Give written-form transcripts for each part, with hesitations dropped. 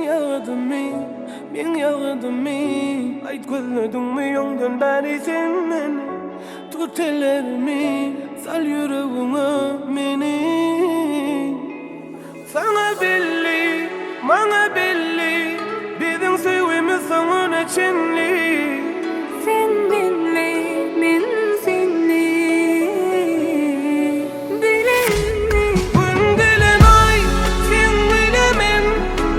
ýazgydymy, meň ýazgydymy Aýt gözlediňmi öňden bäri sen meni Tut ellerimi, sal ýüregiňe meni Saňa belli, maňa belli Biziň söýgimiz soňuna çenli. Sen menli, men senli Bilenli. Gün bilen aý, sen bile men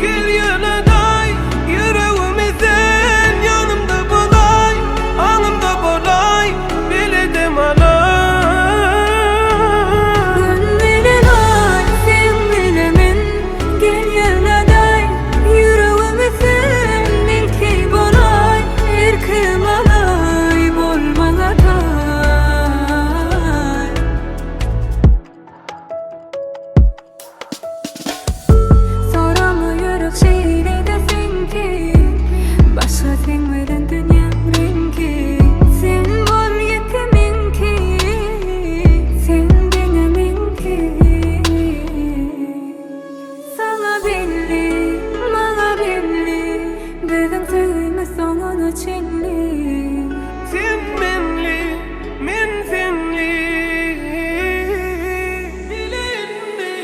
Gel ýöne-daý, ýüregimi sen Ýanymda bolaý, aňymda bolaý Bile dem alaý. Gün bilen aý, sen bile men Gel ýöne-daý, ýüregimi sen Meňki bolaý, erkim alaý Bol maňa taý. Sorama ýürek şeýle-de seňki Başga seň bilen dünýäň reňki Sen bol ýeke meňki Sen diňe meňki Saňa belli, maňa belli Biziň söýgimiz soňuna çenli Sen menli, men senli Bilenli.